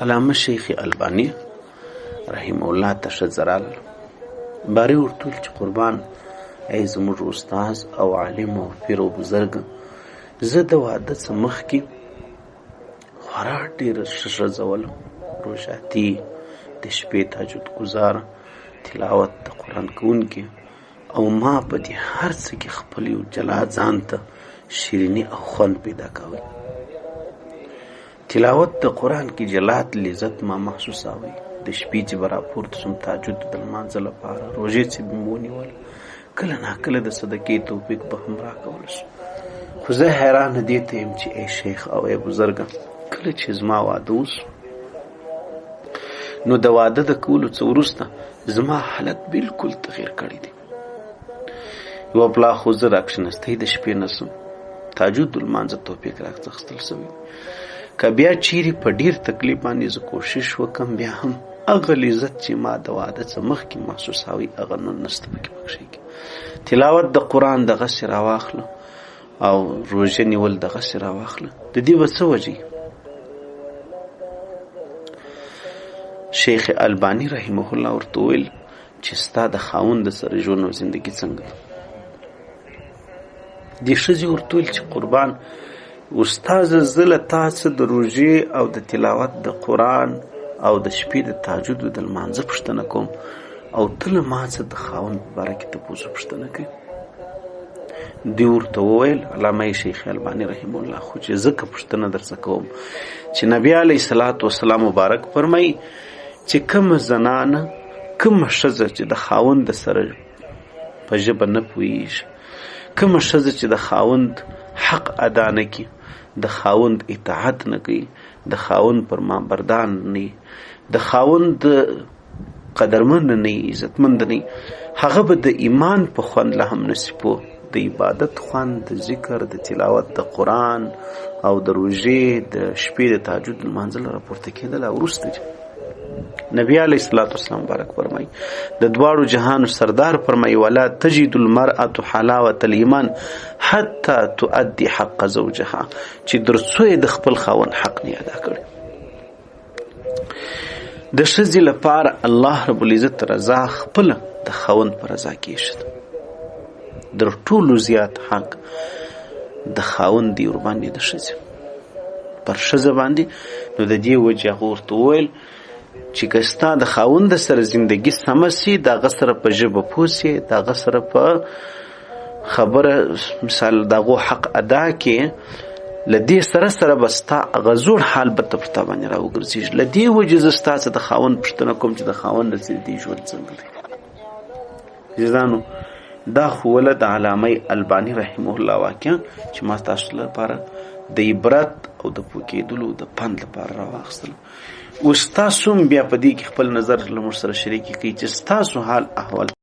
علامه شیخ البانی رحمه الله ته ښځه راغله، باري ورته وویل چې قربان ای زموږ استاد او عالم او پیر او بزرګ، زه د واده څخه مخکې خورا ډېره ښه ښځه ولم، روژاتي، د شپې تهجد ګزاره، تلاوت د قرآن کوونکې، او ما په دې هر څه کې خپل یو جلا ځان ته شیریني او خوند پیدا کاوه. تلاوت د قرآن کې جلات لذت ما محسوساوه. د شپې چې به راپورته شم تهجد د لمانځه لپاره، روژې چې به مې ونیول، کله ناکله د صدقې توفیق به هم راکول شو. خو زه حیران دې ته یم چې ای شیخ او ای بزرګه، کله چې زما واده وشو نو د واده د کولو څه وروسته زما حالت بالکل تغیر کړی دی. یوه پلا خو زه راکښېنستی د شپې نه سم، تهجد لمانځه توفیق راڅخستل سوی. که بیا چیرې په ډیر تکلیف باندې زه کوشش وکم، بیا هم هغه لذت چې ما د واده څخه مخکې محسوساوی هغه نن نشته پکې پکښې کې. تلاوت د قرآن دغسې راواخله او روژه نیول دغسې راواخله، د دې به څه وجه؟ شیخ البانی رحمه الله ورته وویل چې ستا د خاوند سره ژوند او زندګي څنګه ده؟ دې ښځې ورته وویل چې قربان استاد، زه له تا څخه د روژې او د تلاوت د قرآن او د شپې د تهجد د لمانځه پوښتنه کوم، او ته له ما څخه د خاوند په باره کې تپوس پوښتنه کوې. دوی ورته وویل، علامه شیخ الباني رحمه الله، خو چې ځکه پوښتنه درڅخه کوم چې نبي علیه الصلاة والسلام مبارک فرمایي چې کومه زنانه، کومه ښځه چې د خاوند سره په ژبه نه پوهېږي، کومه ښځه چې د خاوند حق ادا نه کړي، د خاوند اطاعت نه کوي، د خاوند پر مابردان نه، د خاوند قدرمن نه، عزتمند نه، هغه به د ایمان په خوند لا هم نسي پوه. د عبادت خوند، د ذکر، د تلاوت د قرآن او د روژې د شپې د تهجد لمانځه راپورته کېدله وروسته دي. نبی علیه الصلاة والسلام مبارک فرمایي، د دواړو جهانو سردار فرمایي، ولا تجد المرأة حلاوة الایمان حتی تؤدي حق زوجها، چې تر څو یې د خپل خاوند حق نه ادا کړي. د ښځې لپاره الله رب العزت رضا خپله د خاوند په رضا کې ایښې ده. در ټولو زیات حق د خاوند دی ورباندې د ښځې پر ښځه باندې. نو د دې وجې هغه ورته وویل چې که ستا د خاوند سره زندګي سمه سي، د هغه سره په ژبه پوه سي، د هغه سره په خبره مثال د هغو حق ادا کړې، له دې سره سره به ستا هغه زوړ حال بیرته پر تا باندې راوګرځېږي. له دې وجې زه ستا څخه د خاوند پوښتنه کوم چې د خاوند سره دې ژوند څنګه دی. عزیزانو، دا خو وله د علامه الباني رحمه الله واقعه چې ما تاسو لپاره د عبرت او د پوه کېدلو د پند لپاره راواخیستله. اوس تاسو هم بیا په دې کې خپل نظر له موږ سره شریک کړئ چې ستاسو حال احوال